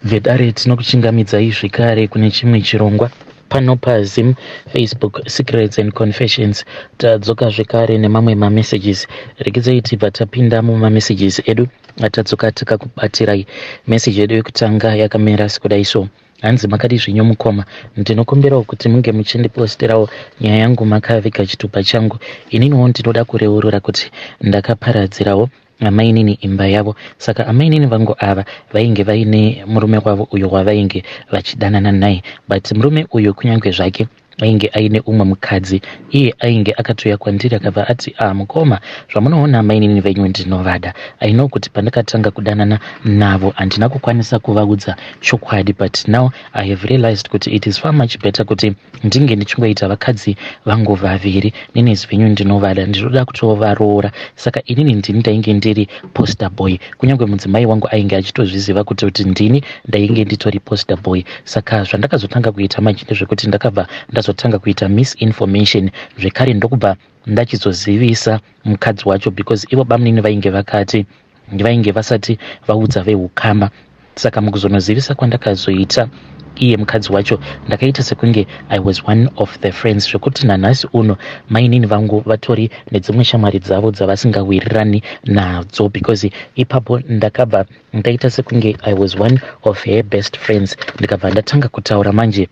Vedare, tinokuchingamidzai zvekare kune chimwe chirongwa pano paZim Facebook Secrets and Confessions. Tadzoka zvekare nemamwe mamessages. Regedzai tibva tapinda mumamessages edu atadzoka takakubatirai. Message yedu yekutanga yakamira sekudai so. Hanzi, "Makadi zvenyu mukoma? Ndinokumbirawo kuti munge muchindiposterawo nyaya yangu makaviga chitupa changu. Ininiwo ndinoda kureurura kuti ndakaparadzirawo amainini imba yavo. Saka amainini vangu ava vainge vaine murume wavo uyo wavainge vachidanana naye, but murume uyu, kunyange zvake ainge aine umwe mukadzi, iye ainge akatouya kwandiri akabva ati, 'Ah mukoma, zvamunoona amainini venyu ndinovada. I know kuti pandakatanga kudanana navo handina kukwanisa kuvaudza chokwadi, but now I have realized kuti it is far much better kuti ndinge ndichingoita vakadzi vangu vaviri. Nenezi venyu ndinovada, ndinoda kutovaroora.' Saka inini ndini ndainge ndiri poster boy, kunyange mudzimai wangu ainge achitozviziva kuti ndini ndainge nditori poster boy. Saka zvandakazotanga kuita manje ndezvekuti ndakabva ndazotanga kuita misinformation zvekare, ndokubva ndachizozivisa mukadzi wacho, because ivo bamunini vainge vakati vainge vasati vaudza veukama. Saka mukuzonozivisa kwandakazoita iye mukadzi wacho, ndakaita sekunge I was one of the friends, zvekuti nanhasi uno mainini vangu vatori nedzimwe shamwari dzavo dzavasingawirirani nadzo, because ipapo ndakabva ndaita sekunge I was one of her best friends. Ndikabva ndatanga kutaura manje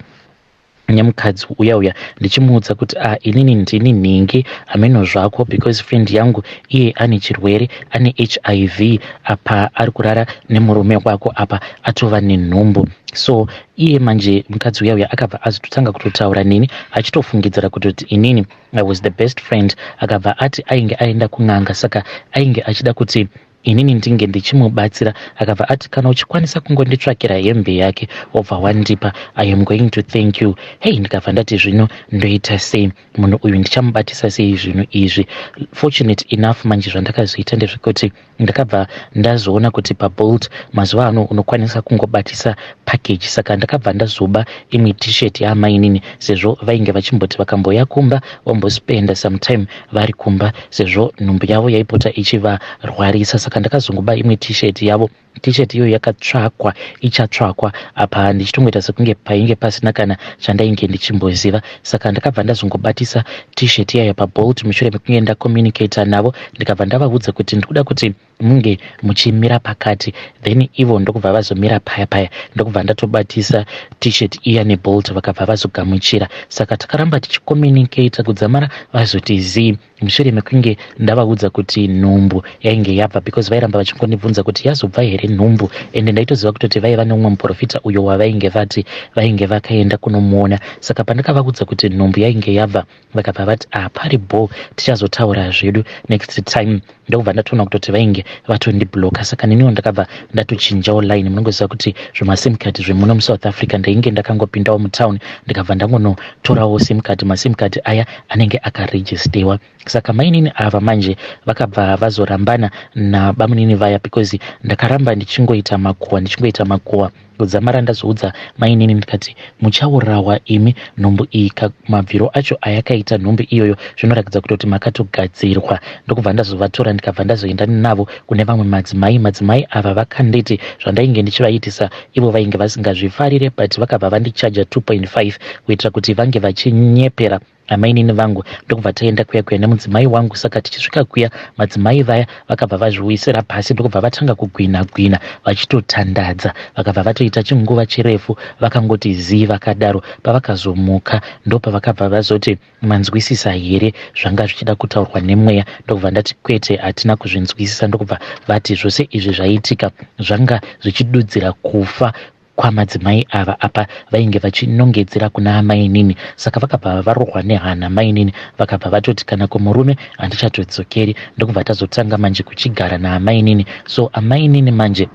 nemukadzi uya uya, ndichimuudza kuti, 'A ah, inini ndini nhingi, hameno zvako, because friend yangu iye ane chirwere, ane HIV, apa ari kurara nemurume wako, apa atova nenhumbu.' So iye manje mukadzi uya uya akabva azototanga kutotaura neni achitofungidzira kutoti inini I was the best friend. Akabva ati ainge aenda kun'anga, saka ainge achida kuti inini ndinge ndichimubatsira. Akabva ati, 'Kana uchikwanisa kungonditsvakira hembe yake wobva wandipa, I am going to thank you.' Hei, ndikabva ndati, 'Zvino ndoita sei? Munhu uyu ndichamubatisa sei zvinhu izvi?' Fortunate enough manje, zvandakazoita ndezvekuti ndakabva ndazoona kuti paBolt mazuva ano unokwanisa kungobatisa package. Saka ndakabva ndazoba imwe T-shirt yaamainini, sezvo vainge vachimboti vakamboya kumba vombospenda some time vari kumba, sezvo nhumbu yavo yaipota ichivarwarisa. Saka ndakazongoba imwe T-shirt yavo. T-shirt iyoyo yakatsvakwa, ichatsvakwa apa ndichitongoita sekunge painge pasina kana chandainge ndichimboziva. Saka ndakabva ndazongobatisa T-shirt iyayo paBolt mushure mekunge ndacommunicata navo, ndikabva ndavaudza kuti ndikuda kuti munge muchimira pakati. Then ivo ndokubva vazomira paya paya, ndokubva ndatobatisa T-shirt iya neBolt, vakabva vazogamuchira. Saka takaramba tichicommunicata kudzamara vazoti zii mushure mekunge ndavaudza kuti nhumbu yainge yabva, because vairamba vachingondibvunza kuti yazobva here nhumbu. Ende ndaitoziva kutoti vaiva neumwe muprofita uyo wavainge vati vainge vakaenda kunomuona. Saka pandakavaudza kuti nhumbu yainge yabva, vakabva vati, 'Ah, pari bo, tichazotaura zvedu next time.' Ndokubva ndatoona kutoti vainge vatondibloka. Saka neniwo ndakabva ndatochinjawo line. Munongoziva kuti zvemasim card zvemuno muSouth Africa, ndainge ndakangopindawo mutown, ndikabva ndangonotorawo sim card. Masim card aya anenge akarejistewa. Saka mainini ava manje vakabva vazorambana nabamunini vaya, because ndakaramba ndichingoita makuhwa, ndichingoita makuhwa, kudzamara ndazoudza mainini ndikati, 'Muchaurawa imi. Nhumbu iyi, mabviro acho ayakaita nhumbu iyoyo, zvinoratidza kutoti makatogadzirwa.' Ndokubva ndazovatora, ndikabva ndazoenda navo kune vamwe madzimai. Madzimai ava vakanditi zvandainge ndichivaitisa ivo vainge vasingazvifarire, but vakabva vandichaja 2.5 kuitira kuti vange vachinyepera amainini vangu. Ndokubva taenda kuya kuya nemudzimai wangu. Saka tichisvika kuya, madzimai vaya vakabva vazviwisira pasi, ndokubva vatanga kugwina gwina vachitotandadza. Vakabva vatoita chinguva chirefu vakangoti zii vakadaro. Pavakazomuka, ndopavakabva vazoti, 'Manzwisisa here zvanga zvichida kutaurwa nemweya?' Ndokubva ndati, 'Kwete, hatina kuzvinzwisisa.' Ndokubva vati zvose izvi zvaitika zvanga zvichidudzira kufa kwamadzimai ava, apa vainge vachinongedzera kuna amainini. Saka vakabva varohwa nehana mainini, vakabva vatoti, 'Kana kumurume handichatodzokeri.' Ndokubva tazotanga manje kuchigara naamainini. So amainini manje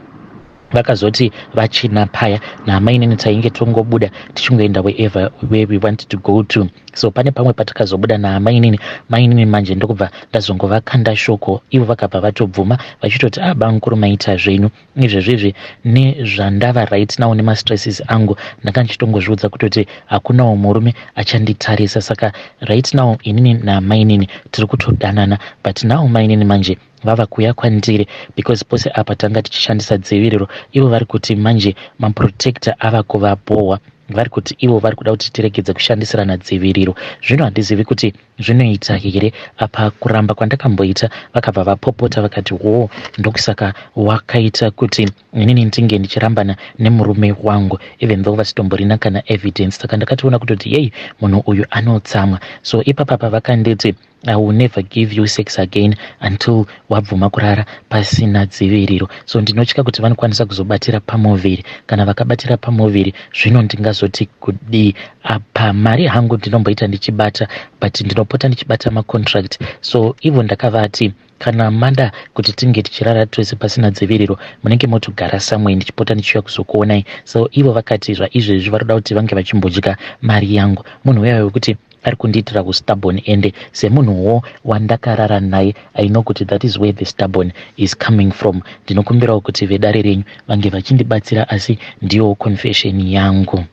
vakazoti vachina paya naamainini, tainge tongobuda tichingoenda wherever where we wanted to go to. So pane pamwe patakazobuda naamainini, mainini manje ndokubva ndazongovakanda shoko. Ivo vakabva vatobvuma vachitoti, 'Ah, bamukuru, maita zvenyu. Izvezvizvi nezvandava right now nemastresses angu, ndanga ndichitongozviudza kutoti hakunawo murume achanditarisa. Saka right now inini namainini tiri kutodanana, but now mainini manje Vava kuuya kwandiri because pose apa tanga tichishandisa dziviriro. Ivo vari kuti manje maprotector ava kuvabhohwa. Vari kuti ivo vari kuda kuti tiregedze kushandisirana dziviriro. Zvino handizivi kuti zvinoita here. Apa kuramba kwandakamboita, vakabva vapopota vakati, "Wo, ndokusaka wakaita kuti inini ndinge ndichirambana nemurume wangu," even though vasitomborina kana evidence. Saka ndakatoona kutoti yei, munhu uyu anotsamwa. So ipapapa vakanditi, "I will never give you sex again until wabvuma kurara pasina dziviriro." So ndinotya kuti vanokwanisa kuzobatira pamuviri. Kana vakabatira pamuviri, zvino ndingazoti kudii? Apa mari hangu ndinomboita ndichibata, but ndinopota ndichibata macontract. So ivo ndakavati, kana mada kuti tinge tichirara tose pasina dziviriro, munenge motogara somewhere, ndichipota ndichiuya kuzokuonai. So ivo vakati zvaizvezvi vari kuda kuti vange vachimbodya mari yangu. Munhu uya wekuti ari kundiitira kustubborn, ende semunhuwo wandakarara naye, I know kuti that is where the stubborn is coming from. Ndinokumbirawo kuti vedare renyu vange vachindibatsira, asi ndiyowo confession yangu.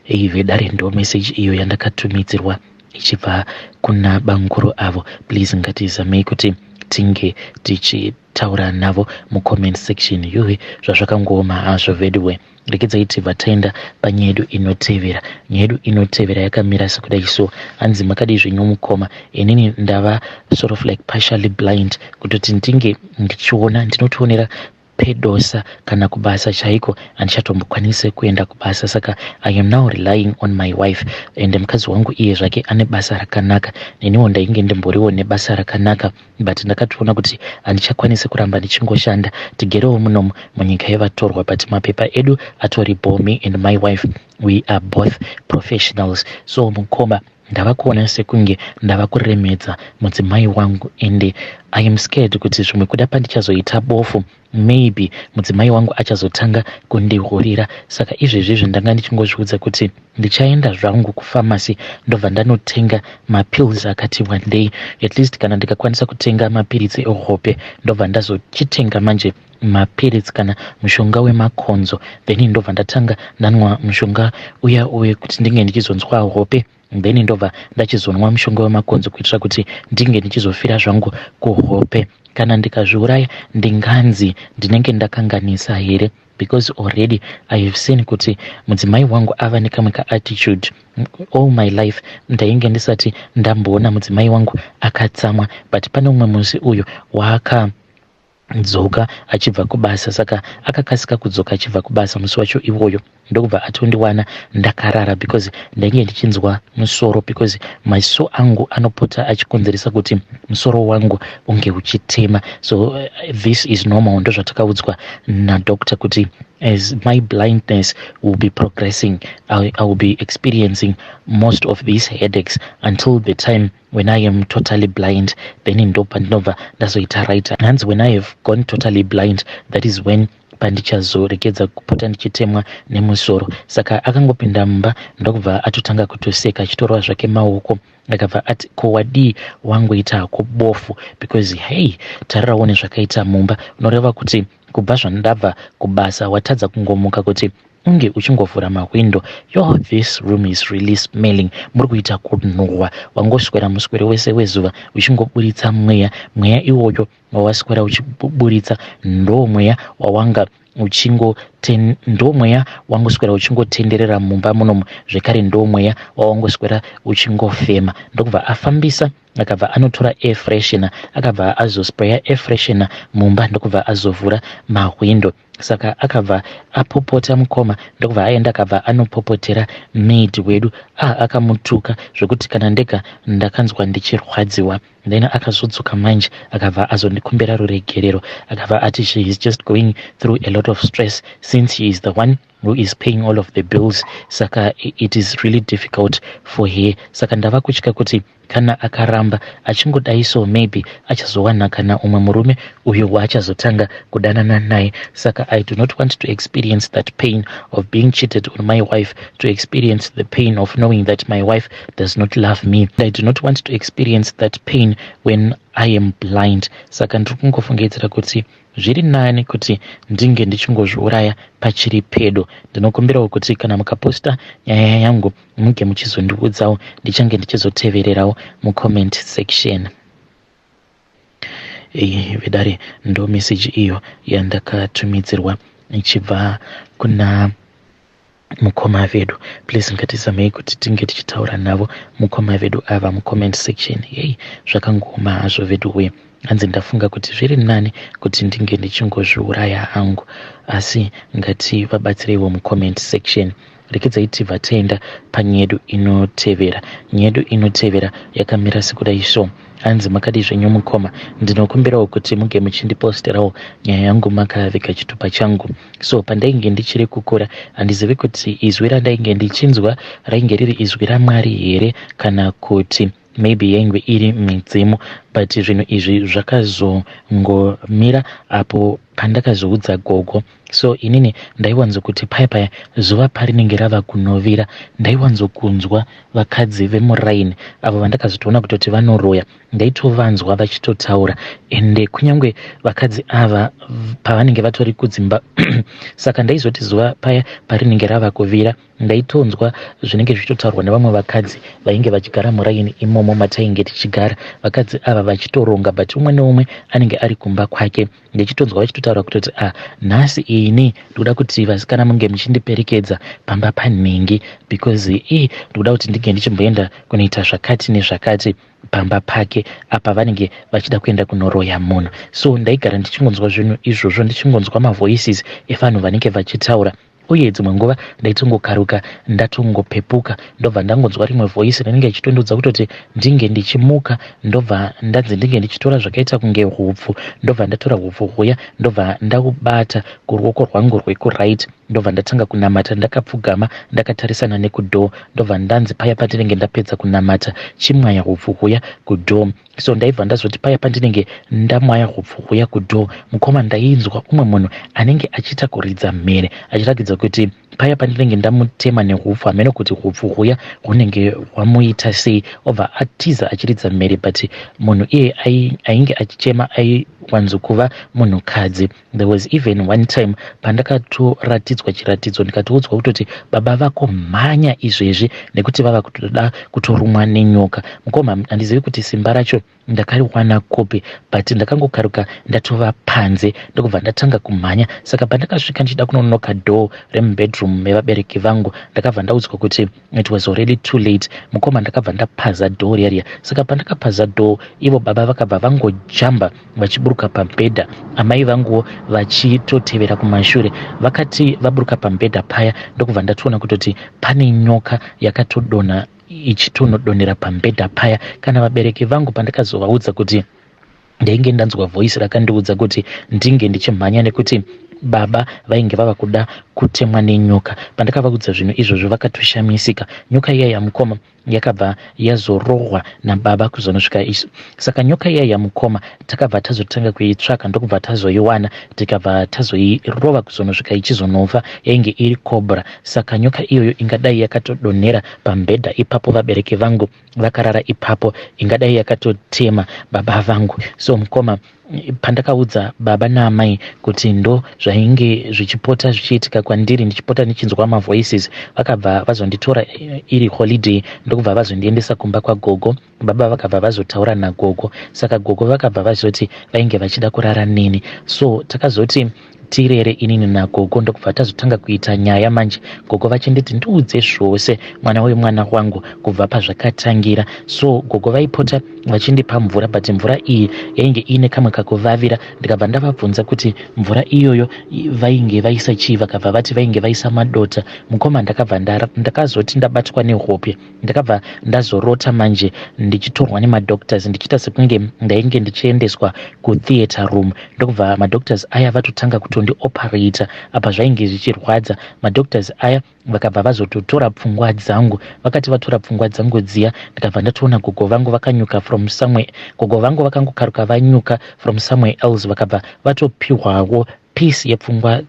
Ei vedare, ndo message iyo yandakatumidzirwa ichibva kuna banguru avo. Please, ngatizamei kuti tinge tichitaura navo mucomment section. Yuhi, zvazvakangooma hazvo veduwe. Regedzai tibva taenda panyaya yedu inotevera. Nyaya yedu inotevera yakamira sekudai. So hanzi, "Makadii zvenyu mukoma? Inini ndava sort of like partially blind, kutoti ndinge ndichiona ndinotoonera pedosa. Kana kubasa chaiko handichatombokwanisi kuenda kubasa, saka I am now relying on my wife. And mukadzi wangu iye zvake ane basa rakanaka, neniwo ndainge ndimboriwo nebasa rakanaka, but ndakatoona kuti handichakwanisi kuramba ndichingoshanda. Tigerewo munomu munyika yevatorwa, but mapepa edu atori. Me and my wife, we are both professionals. So mukoma, ndava kuona sekunge ndava kuremedza mudzimai wangu, and I am scared kuti zvimwe kuda pandichazoita bofu, maybe mudzimai wangu achazotanga kundihurira. Saka izvezvizvi ndanga ndichingozviudza kuti ndichaenda zvangu kupharmacy, ndobva ndanotenga mapills akati wandei. At least kana ndikakwanisa kutenga mapiritsi ehope, ndobva ndazochitenga manje mapiritsi kana mushonga wemakonzo, then ndobva ndatanga ndanwa mushonga uya uye kuti ndinge ndichizonzwa hope, then ndobva ndachizonwa mushonga wemakonzo kuitira kuti ndinge ndichizofira zvangu kuhope. Kana ndikazviuraya, ndinganzi ndinenge ndakanganisa here? Because already I have seen kuti mudzimai wangu ava nekamwe kaattitude. All my life ndainge ndisati ndamboona mudzimai wangu akatsamwa, but pane umwe musi uyu waaka dzoka achibva kubasa. Saka akakasika kudzoka achibva kubasa musi wacho iwoyo, ndokubva atondiwana ndakarara, because ndainge ndichinzwa musoro, because maziso angu anopota achikonzeresa kuti musoro wangu unge uchitema. So this is normal, ndozvatakaudzwa nadoctor kuti as my blindness will be progressing, I will be experiencing most of these headaches until the time when I am totally blind, then ndo pandinobva ndazoita right." Hanzi, "When I have gone totally blind, that is when pandichazoregedza kupota ndichitemwa nemusoro." Saka akangopinda mumba, ndokubva atotanga kutoseka achitorwa zvake maoko. Akabva ati, "Ko wadii wangoita hako bofu? Because hey, tarirawo nezvakaita mumba. Unoreva kuti kubva zvandabva kubasa watadza kungomuka kuti unge uchingovhura mahwindo? Yo, this room is really smelling. Muri kuita kunhuhwa. Wangoswera muswere wese wezuva uchingoburitsa mweya. Mweya iwoyo wawaswera uchiburitsa ndo mweya wawanga uchingo, ndo mweya wangoswera uchingotenderera mumba munomu. Zvekare ndo mweya wawangoswera uchingofema." Ndokubva afambisa, akabva anotora air freshener, akabva azospraya air freshener mumba, ndokubva azovhura mahwindo. Saka akabva apopota mukoma, ndokubva aenda, akabva anopopotera maid wedu. A akamutuka zvokuti kana ndega ndakanzwa ndichirwadziwa. Then akazodzoka manje, akabva azondikumbira ruregerero. Akabva ati she is just going through a lot of stress since she is the one who is paying all of the bills, saka it is really difficult for her. Saka ndava kutya kuti kana akaramba achingodai so, maybe achazowana kana umwe murume uyo waachazotanga kudanana naye. Saka I do not want to experience that pain of being cheated on my wife, to experience the pain of knowing that my wife does not love me. I do not want to experience that pain when I am blind. Saka ndiri kungofungidzira kuti zviri nani kuti ndinge ndichingozviuraya pachiri pedo. Ndinokumbirawo kuti kana mukaposta nyaya yangu, munge muchizondiudzawo, ndichange ndichizotevererawo mucomment section." Ei vedare ndo message iyo yandakatumidzirwa ichibva kuna mukoma vedu. Please ngatizamei kuti tinge tichitaura navo mukoma vedu ava mucomment section. Hei zvakangooma hazvo veduwe. Hanzi ndafunga kuti zviri nani kuti ndinge ndichingozviuraya hangu. Asi ngativabatsireiwo mucomment section. Rekedzai tibva taenda panyedu inotevera. Nyedu inotevera yakamira sekudai so. Hanzi makadii zvenyu mukoma, ndinokumbirawo kuti muge muchindiposterawo nyaya yangu makaviga chitupa changu. So pandainge ndichiri kukura handizivi kuti izwi randainge ndichinzwa rainge riri izwi raMwari here kana kuti maybe yainge iri midzimu but zvinhu izvi zvakazongomira apo pandakazoudza gogo. So inini ndaiwanzokuti paya paya zuva parinenge rava kunovira ndaiwanzokunzwa vakadzi vemuraini avo vandakazotoona kutoti vanoroya ndaitovanzwa vachitotaura ende kunyange vakadzi ava pavanenge vatori kudzimba saka ndaizoti zuva paya parinenge rava kuvira Ndaitonzwa zvinenge zvichitotaurwa nevamwe vakadzi vainge vachigara muraini imomo matainge tichigara. Vakadzi ava vachitoronga but umwe neumwe anenge ari kumba kwake. Ndichitonzwa vachitotaura kutoti ah nhasi ini ndikuda kuti vasikana munge muchindiperekedza pamba panhingi because ii ndikuda kuti ndinge ndichimboenda kunoita zvakati nezvakati pamba pake apa vanenge vachida kuenda kunoroya munhu. So ndaigara ndichingonzwa zvinhu izvozvo ndichingonzwa mavoices evanhu vanenge vachitaura. Uye dzimwe nguva ndaitongokaruka ndatongopepuka ndobva ndangonzwa rimwe voice rinenge richitondiudza kutoti ndinge ndichimuka ndobva ndanzi ndinge ndichitora zvakaita kunge hupfu ndobva ndatora hupfu huya ndobva ndaubata kuruoko rwangu rwekuright ndobva ndatanga kunamata ndakapfugama ndakatarisana nekudoor ndobva ndanzi paya pandinenge ndapedza kunamata chimwaya hupfu huya kudoor So ndaibva ndazoti paya pandinenge ndamwaya hupfu huya kudoor mukoma ndainzwa umwe munhu anenge achiita kuridza mhere achiratidza kuti paya pandinenge ndamutema nehupfu hameno kuti hupfu huya hunenge hwamuita sei obva atiza achiridza mhere but munhu iye ainge achichema aiwanzokuva munhukadzi. There was even one time pandakatoratidzwa chiratidzo ndikatoudzwa kutoti baba vako mhanya izvezvi nekuti vava kutoda kutorumwa nenyoka. Mukoma handizivi kuti simba racho ndakariwana kupi but ndakangokaruka ndatova panze ndokubva ndatanga kumhanya. Saka pandakasvika ndichida kunonoka door remubedroom mevabereki vangu ndakabva ndaudzwa kuti It was already too late mukoma ndakabva ndapaza door riya riya saka pandakapaza door ivo baba vakabva vangojamba vachiburuka pamubhedha amai vanguwo vachitotevera kumashure vakati vaburuka pamubhedha paya ndokubva ndatoona kutoti pane nyoka yakatodonha ichitonodonhera pamubhedha paya kana vabereki vangu pandakazovaudza kuti Ndainge ndanzwa voice rakandiudza kuti ndinge ndichimhanya nekuti baba vainge vava kuda kutemwa nenyoka. Pandakavaudza zvinhu izvozvo vakatoshamisika. Nyoka iya yamukoma yakabva yazorohwa nababa kuzonosvika isu. Saka nyoka iya yamukoma takabva tazotanga kuitsvaka ndokubva tazoiwana tikabva tazoirova kuzonosvika ichizonofa yainge iri cobra. Saka nyoka iyoyo ingadai yakatodonhera pambhedha ipapo vabereki vangu vakarara ipapo ingadai yakatotema baba vangu so mukoma pandakaudza baba naamai kuti ndo zvainge zvichipota zvichiitika kwandiri ndichipota ndichinzwa mavoices vakabva vazonditora iri holiday ndokubva vazondiendesa kumba kwagogo baba vakabva vazotaura nagogo saka gogo vakabva vazoti vainge vachida kurara neni so takazoti tirere inini nagogo ndokubva tazotanga kuita nyaya manje gogo vachinditi ndiudze zvose mwana wemwana wangu kubva pazvakatangira so gogo vaipota vachindipa mvura but mvura iyi yainge iine kamwe kakuvavira ndikabva ndavabvunza kuti mvura iyoyo vainge vaisa chii vakabva vati vainge vaisa madota mukoma ndakabva ndakazoti ndabatwa nehope Ndakabva ndazorota manje ndichitorwa nemadoctors ndichiita sekunge ndainge ndichiendeswa kutheatre room ndokubva madoctors aya vatotanga kutondioperata apa zvainge zvichirwadza. Madoctors aya vakabva vazototora pfungwa dzangu vakati vatora pfungwa dzangu dziya ndikabva ndatoona gogo vangu vakanyuka from somewhere gogo vangu vakangokaruka vanyuka from somewhere else vakabva vatopihwawo piece yepfungwa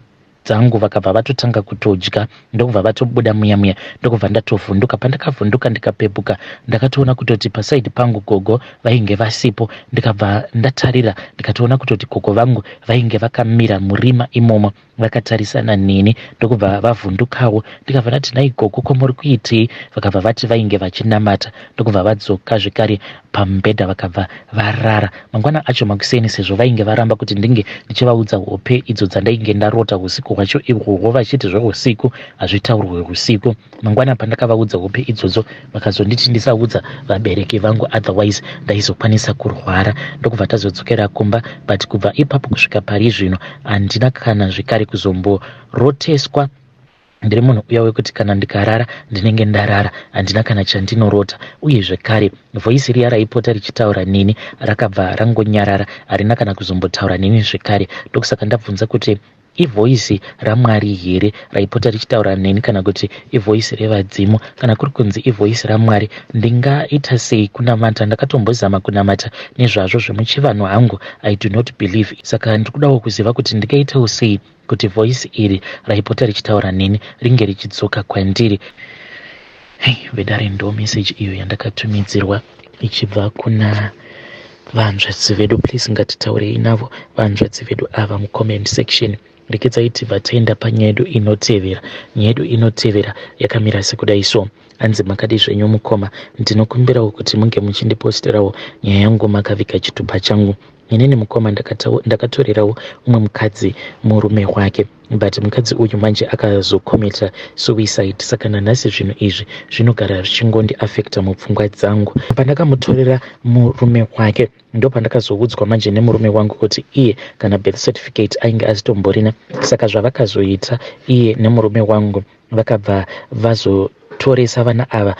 dzangu vakabva vatotanga kutodya ndokubva vatobuda muya muya ndokubva ndatovhunduka pandakavhunduka ndikapepuka ndakatoona kutoti pasaidi pangu gogo vainge vasipo ndikabva ndatarira ndikatoona kutoti gogo vangu vainge vakamira murima imomo. Vakatarisana neni ndokubva vavhundukawo ndikabva ndati nhai gogo ko muri kuitei? Vakabva vati vainge vachinamata ndokubva vadzoka zvekare pamubhedha vakabva varara. Mangwana acho makuseni sezvo vainge varamba kuti ndinge ndichivaudza hope idzo dzandainge ndarota usiku hwacho ihwohwo vachiti zveusiku hazvitaurwe usiku. Mangwana pandakavaudza hope idzodzo vakazonditi ndisaudza vabereki vangu otherwise ndaizokwanisa kurwara ndokubva tazodzokera kumba but kubva ipapo kusvika pari zvino handina kana zvekare kuzomboroteswa. Ndiri munhu uya wekuti kana ndikarara ndinenge ndarara handina kana chandinorota uye zvekare voice riya raipota richitaura neni rakabva rangonyarara harina kana kuzombotaura neni zvekare ndokusaka ndabvunza kuti Ivoice raMwari here raipota richitaura neni kana kuti ivoice revadzimu? Kana kuri kunzi ivoice raMwari ndingaita sei kunamata? Ndakatombozama kunamata nezvazvo zvemuchivanhu hangu I do not believe. Saka ndiri kudawo kuziva kuti ndingaitawo sei kuti voice iri raipota richitaura neni ringe richidzoka kwandiri. Hey, vedare ndo message iyo yandakatumidzirwa ichibva kuna vanzvadzi vedu. Please ngatitaurei navo vanzvadzi vedu ava mucomment section. Rekedzai tibva taenda panyaya yedu inotevera. Nyaya yedu inotevera yakamira sekudai so. Hanzi makadi zvenyu mukoma, ndinokumbirawo kuti munge muchindiposterawo nyaya yangu makaviga chitupa changu. Inini mukoma ndakatorerawo umwe mukadzi murume wake but mukadzi uyu manje akazokomita suicide saka nanhasi zvinhu izvi zvinogara zvichingondiafecta mupfungwa dzangu. Pandakamutorera murume wake ndopandakazoudzwa manje nemurume wangu kuti iye kana birth certificate ainge asitomborina saka zvavakazoita iye nemurume wangu vakabva vazotoresa vana ava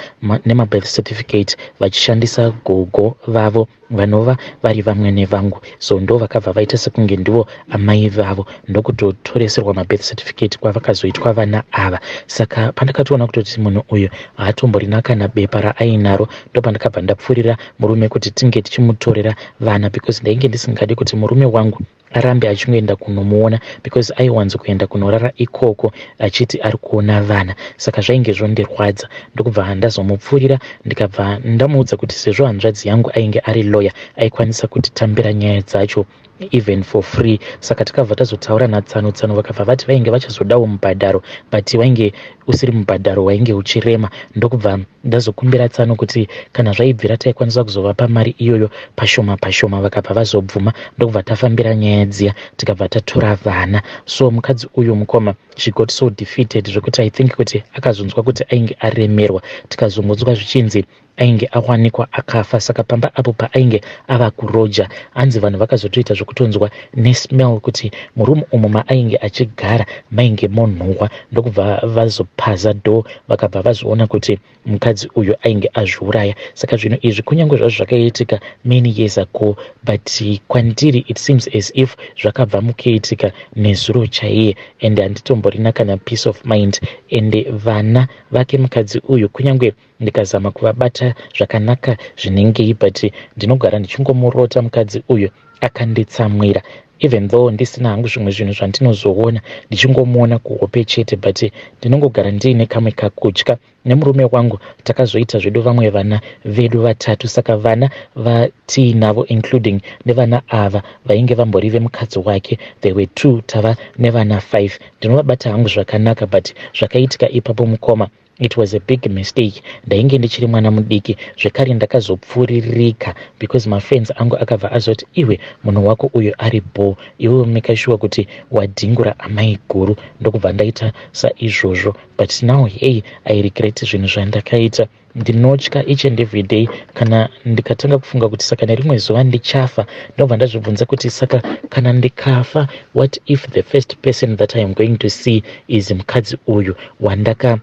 nemabirth certificate vachishandisa gogo vavo vanova vari vamwene vangu. So ndo vakabva vaita sekunge ndivo amai vavo ndokutotoreserwa mabirth certificate kwavakazoitwa vana ava. Saka pandakatoona kutoti munhu uyu haatomborina kana bepa raainaro ndopandakabva ndapfuurira murume kuti tinge tichimutorera vana because ndainge ndisingadi kuti murume wangu arambe achingoenda kunomuona because aiwanzo kuenda kunorara ikoko achiti ari kuona vana. Saka zvainge zvondirwadza ndokubva ndazomupfuurira ndikabva ndamuudza kuti sezvo hanzvadzi yangu ainge ari lawyer aikwanisa kutitambira nyaya dzacho even for free. Saka takabva tazotaura natsano tsano vakabva vati vainge vachazodawo mubhadharo but wainge usiri mubhadharo wainge uchirema. Ndokubva ndazokumbira tsano kuti kana zvaibvira taikwanisa kuzovapa mari iyoyo pashoma pashoma, vakabva vazobvuma ndokubva tafambira nyaya dziya tikabva tatora vana. So mukadzi uyu mukoma, she got so defeated zvekuti I think kuti akazonzwa kuti ainge aremerwa. Tikazongonzwa zvichinzi ainge awanikwa akafa. Saka pamba apo paainge ava kuroja, hanzi vanhu vakazotoita zvekutonzwa nesmell kuti murumu umu maainge achigara mainge monhuhwa, ndokubva vazopaza door vakabva vazoona kuti mukadzi uyu ainge azviuraya. Saka zvinhu izvi kunyange zvazvo zvakaitika many years ago, but kwandiri it seems as if zvakabva mukuitika nezuro chaiye and handitomborina kana peace of mind. And vana vake mukadzi uyu kunyange ndikazama kuvabata zvakanaka zvinengei, but ndinogara ndichingomurota mukadzi uyu akanditsamwira, even though ndisina hangu zvimwe zvinhu zvandinozoona, ndichingomuona kuhope chete, but ndinongogara ndiine kamwe kakutya. Nemurume wangu takazoita zvedu vamwe vana vedu vatatu. Saka vana vatiinavo including nevana ava vainge vambori vemukadzi wake, they were two, tava nevana 5. Ndinovabata hangu zvakanaka, but zvakaitika ipapo mukoma, it was a big mistake. Ndainge ndichiri mwana mudiki zvekare, ndakazopfuririka because mafriends angu akabva azoti, iwe munhu wako uyu ari bho, iwe make sure kuti wadhingura amai guru. Ndokubva ndaita saizvozvo, but now hey, I regret zvinhu zvandakaita. Ndinotya each and every day kana ndikatanga kufunga kuti saka nerimwe zuva ndichafa. Ndobva ndazvibvunza kuti saka kana ndikafa, what if the first person that I am going to see is mukadzi uyu wandaka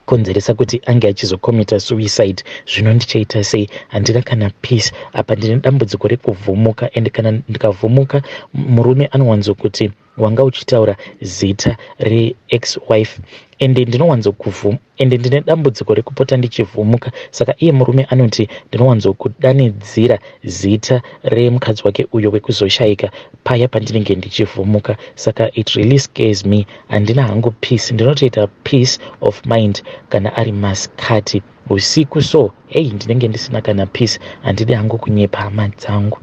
konzeresa kuti ange achizokomita suicide? Zvino ndichaita sei? Handina kana peace apa. Ndine dambudziko rekuvhumuka and kana ndikavhumuka murume anowanzokuti wanga uchitaura zita reex wife ende ndinowanzokuvhum ende ndine dambudziko rekupota ndichivhumuka. Saka iye murume anoti ndinowanzokudanidzira zita remukadzi wake uyo wekuzoshayika paya pandinenge ndichivhumuka. Saka it really scares me. Handina hangu peace. Ndinotoita peace of mind kana ari masikati. Usiku so hei, ndinenge ndisina kana peace. Handidi hangu kunyepa, hama dzangu.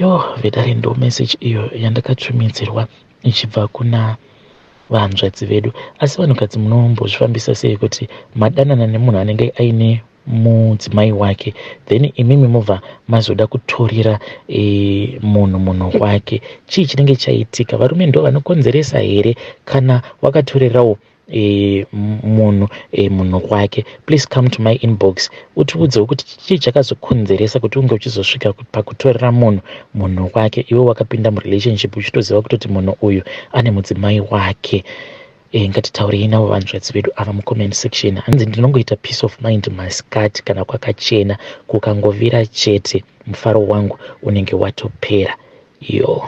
Yo vedare, ndo message iyo yandakatumidzirwa. Ichibva kuna vahanzvadzi vedu. Asi vanhukadzi munombozvifambisa sei kuti madanana nemunhu anenge aine mudzimai wake, then imimi mobva mazoda kutorera munhu munhu wake? Chii chinenge chaitika? Varume ndo vanokonzeresa here kana wakatorerawo munhu munhu wake? Please come to my inbox utiudzewo kuti chii chakazokonzeresa kuti unge uchizosvika pakutorera munhu munhu wake, iwe wakapinda murelationship uchitoziva kutoti munhu uyu ane mudzimai wake. Ngatitaurei navo vanzvadzi vedu ava mucomment section. Hanzi, "Ndinongoita peace of mind masikati kana kwakachena. Kukangovira chete, mufaro wangu unenge watopera." Yo.